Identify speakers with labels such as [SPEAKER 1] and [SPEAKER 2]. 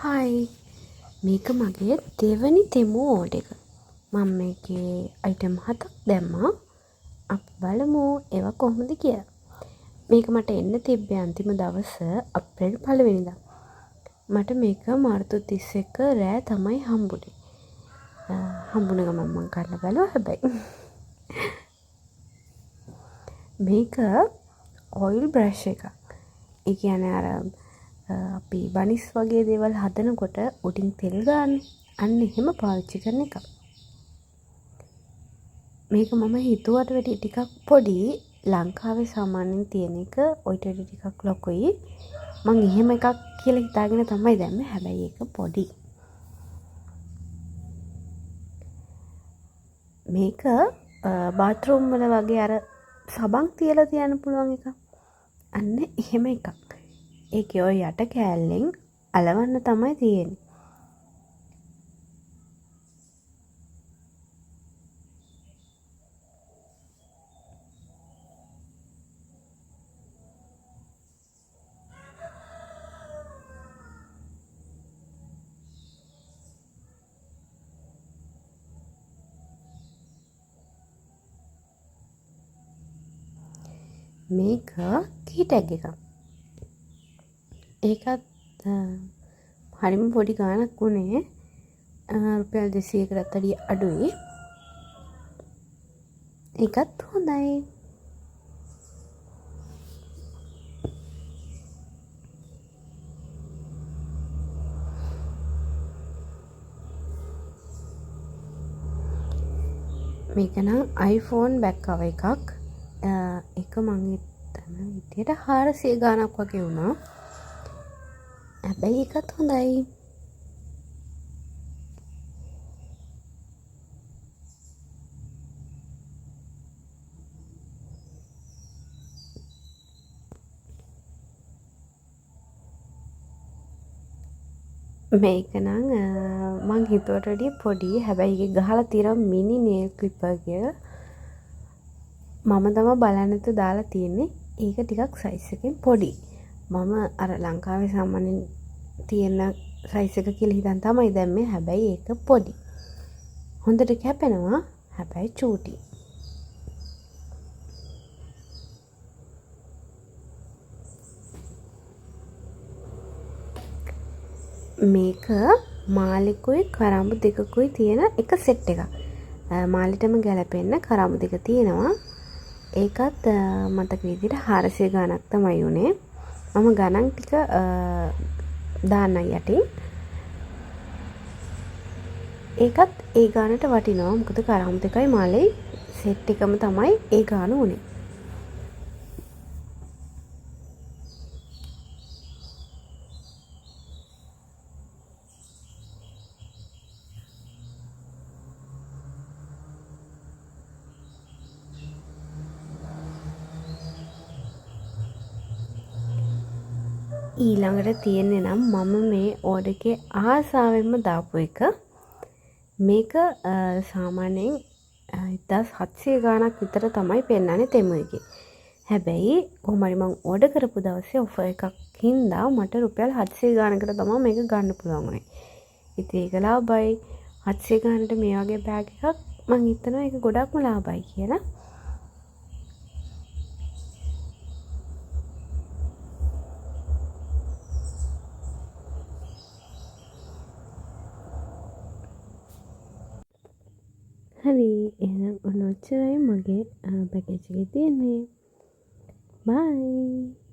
[SPEAKER 1] Hi, මේක මගේ දෙවනි තෙමු ඕඩර් එක. මම මේකේ අයිටම් හතක් දැම්මා. අපි බලමු ඒවා කොහොමද කියලා. මේක මට එන්න තිබ්බේ අන්තිම දවස අප්‍රේල් පළවෙනිදා. මට මේක මාර්තු 31 රෑ තමයි හම්බුනේ. හම්බුන ගමන් මං කන්න බැලුවා හැබැයි. මේක ඔයිල් බ්‍රෂ් එකක්. ඒ කියන්නේ අර අපි බනිස් වගේ දේවල් හදනකොට උඩින් තෙල් ගාන්නේ. අන්න එහෙම පාවිච්චි කරන එකක්. මේක මම හිතුවට වැඩිය ටිකක් පොඩි. ලංකාවේ සාමාන්‍යයෙන් තියෙන එක ඔයිට වැඩිය ටිකක් ලොකුයි. මං එහෙම එකක් කියලා හිතාගෙන තමයි දැම්මේ. හැබැයි ඒක පොඩි. මේක බාත්රූම් වල වගේ අර සබන් තියලා තියන්න පුළුවන් එකක්. අන්න එහෙම එකක්. ඒකේ ඔය යට කෑල්ලෙන් අලවන්න තමයි තියෙන්නේ. මේක කී ටැග් එකක්. ඒකත් හරිම පොඩි ගාණක් වුණේ. රුපියල් 200කටත් වැඩිය අඩුයි. ඒකත් හොඳයි. මේක නම් iPhone back cover එකක්. ඒක මං හිතන විදියට 400 ගාණක් වගේ වුණා. හැබැයි ඒකත් හොඳයි. මේක නම් මං හිතුවට වැඩිය පොඩි. හැබැයි ඒකේ ගහලා තියෙනවා මිනි නේල් ක්ලිපර් කියලා. මම තමා බලන්න නැතුව දාලා තියෙන්නේ. ඒක ටිකක් සයිස් එකෙන් පොඩි. මම අර ලංකාවේ සාමාන්‍යයෙන් තියෙන සයිස් එක කියලා හිතන් තමයි දැම්මේ. හැබැයි ඒක පොඩි. හොඳට කැපෙනවා. හැබැයි චූටි. මේක මාලෙකුයි කරඹු දෙකකුයි තියෙන එක සෙට් එකක්. මාලෙටම ගැලපෙන්න කරඹු දෙක තියෙනවා. ඒකත් මතක විදිහට 400 ගාණක් තමයි උනේ. මම ගණන් ටික දාන්නම් යටින්. ඒකත් ඒ ගානට වටිනවා. මොකද කරඹු දෙකයි මාලෙයි සෙට් එකම තමයි ඒ ගාන උනේ. ඊළඟට තියෙන්නේ නම් මම මේ ඕඩර් එකේ ආසාවෙන්ම දාපු එක. මේක සාමාන්‍යයෙන් 1700 ගාණක් විතර තමයි පෙන්වන්නේ තෙමු එකේ. හැබැයි කොහොම හරි මං ඕඩර් කරපු දවසේ ඔෆර් එකක් හින්දා මට රුපියල් 700 ගාණකට තමයි මේක ගන්න පුළුවන් වුණේ. ඉතින් ඒක ලාභයි. 700 ගාණට මේ වගේ බෑග් එකක් මං හිතනවා ඒක ගොඩක්ම ලාභයි කියලා. හරි, එහෙනම් ඔන්න ඔච්චරයි මගේ පැකේජ් එකේ තියෙන්නේ. බයි.